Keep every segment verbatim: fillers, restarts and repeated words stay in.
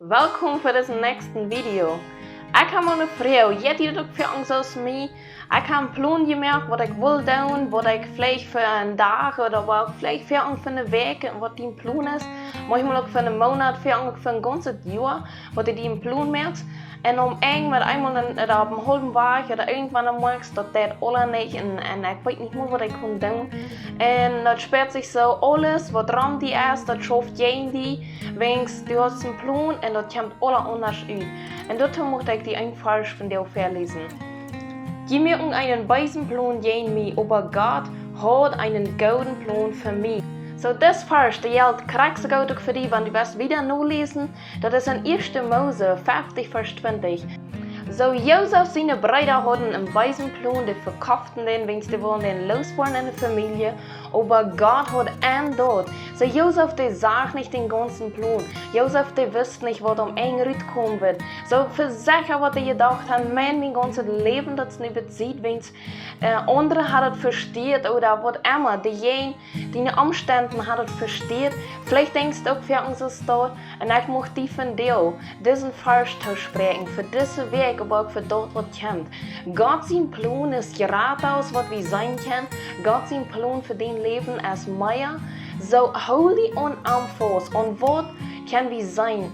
Welkom fa disen näakjsten Video. Ekj hab mol ne Froag, jeit die daut uk foaken soo aus mie? Ekj hab een Plon jemoakt, waut ekj well doonen, waut ekj veleicht fa een Dach ooda waut veleicht foaken fa ne Wäakj, waut dien Plon es. Maunchmol uk fa een Moonat, foaken uk fa een gaunzet Joa, waut du die een Plon moakst. Un om Enj met eemol een, ooda opp een haulwen Wajch ooda irjentwan moakst, daut deit aules nich un, un ekj weet nich mea, waut ekj kaun doonen. Un daut späat sikj soo, aules, waut rom die es, daut schauft jäajen die, wiels du hast een Plon un daut kjemt aules aundasch ut. Un doatoo mucht ekj die een Varsch vondoag väaläsen. Jie moaken eenen beesen Plon jäajen mie, oba Gott haud eenen gooden Plon fa mie. Soo, dis Varsch, dee jelt krakjt soo goot uk fa die, wan du west wieda noläsen. Daut es en Ieeschte Mose feftig, Varsch twintich. Soo, Josef siene Breeda hauden een beesen Plon, dee vekoften dän, wiels dee wullen dän looswoaren enne Famielje, oba Gott haud en daut. Soo, Josef, dee sach nich dän gaunzen Plon. Josef, dee wist nich, waut aum Enj rutkomen wudd. Soo, veleicht haft hee jedocht, mien, mien gaunzet Läwen, daut es nu besied, wiels, äh, aundre hauden daut vesteat ooda waut emma. Dee jäajen diene Omstend hauden daut vesteat. Veleicht denkjst du uk foaken soo, un ekj mucht die vondoag disen Varsch toospräakjen, fa dise Wäakj, oba uk fa daut, waut kjemt. Gott sien Plon es jrata aus waut wie seenen kjennen. Gott sien Plon fa dien Läwen es mea. Soo, hool die aun am faust. Un waut kjenn wie seenen?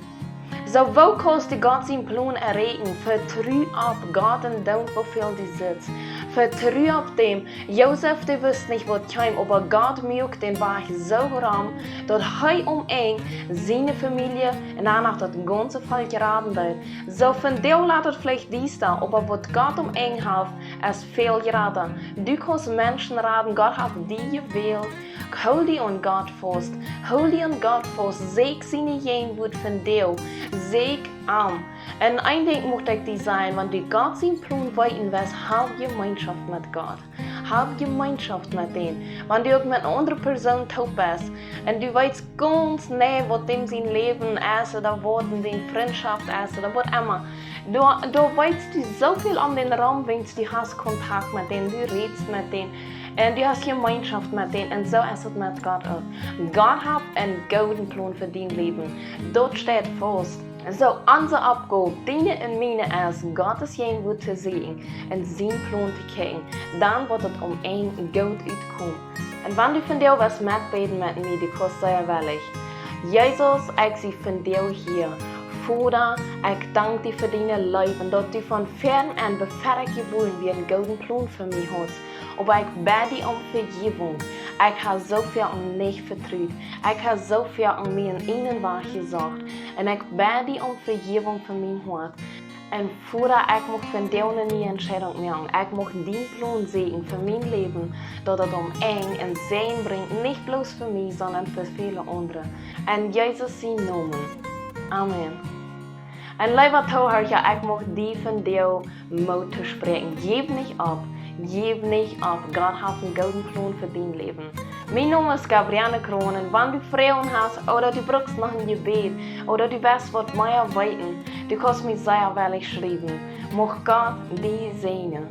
Soo, woo kaust du Gott sien Plon erreichen? Vetru opp Gott un doot, woo väl du sitst. Vetru opp däm. Josef, dee wist nich, waut kjeem, oba Gott muak dän Wajch soo rom, daut hee aum Enj siene Famielje un dan uk daut gaunze Volkj raden deed. Soo, vondoag lat daut veleicht diesta, oba waut Gott aum Enj haft, es väl jrata. Du kaust Menschen raden, Gott haft die jewält. Hool die aun Gott faust. Hool die aun Gott faust. Sieekj siene Jäajenwoat vondoag. Sieekj am. Un een Dinkj mucht ekj die sajen, wan du Gott sien Plon weeten west, hab Jemeenschoft met Gott. Hab Jemeenschoft met dän. Wan du uk met eene aundre Persoon toop best un du weetst gaunz nich, waut däm sien Läwen es ooda waut dän Frint es ooda waut emma. Du, du weetst die soo väl om dän rom, wiels du hast Kontakt met dän, du rätst met dän un du hast Jemeenschoft met dän un soo es et met Gott uk. Gott haft eenen gooden Plon fa dien Läwen. Daut steit faust. Soo, onse Oppgow, diene un miene, es Gott sien Wuat to seenen un sienen Plon to kjikjen, dan woat et aum Enj goot utkomen. Un wan du vondoag west metbäden met mie, du kaust sea wellich. Jesus, ekj sie vondoag hia. Voda, ekj dank die fa diene Leew un daut du von Väaren aun, befäa ekj jebuaren wort, eenen gooden Plon fa mie haudst. Oba ekj bäd die om Vejäwunk. Ekj hab soo väl aun nich vetrut. Ekj hab soo väl aun mie eenen Wajch jesocht. Un ekj bäd die om Vejäwunk fa mien Hoat. Un Voda, ekj mucht vondoag eene niee Entscheidunk moaken. Ekj mucht dien Plon seenen fa mien Läwen, daut et aum Enj een Säajen brinjt, nich bloos fa mie, sonda fa väle aundre. En Jesus sienen Nomen. Amen. Un leewa Toohiera, ekj mucht die vondoag Moot toospräakjen. Jeff nich opp. Jeff nich opp. Gott haft eenen gooden Plon fa dien Läwen. Mien Nomen es Gabrielle Kroon un wan du Froagen hast ooda du bruckst noch een Jebäd ooda du west waut mea weeten, du kaust mie sea wellich schriewen. Mucht Gott die säajnen.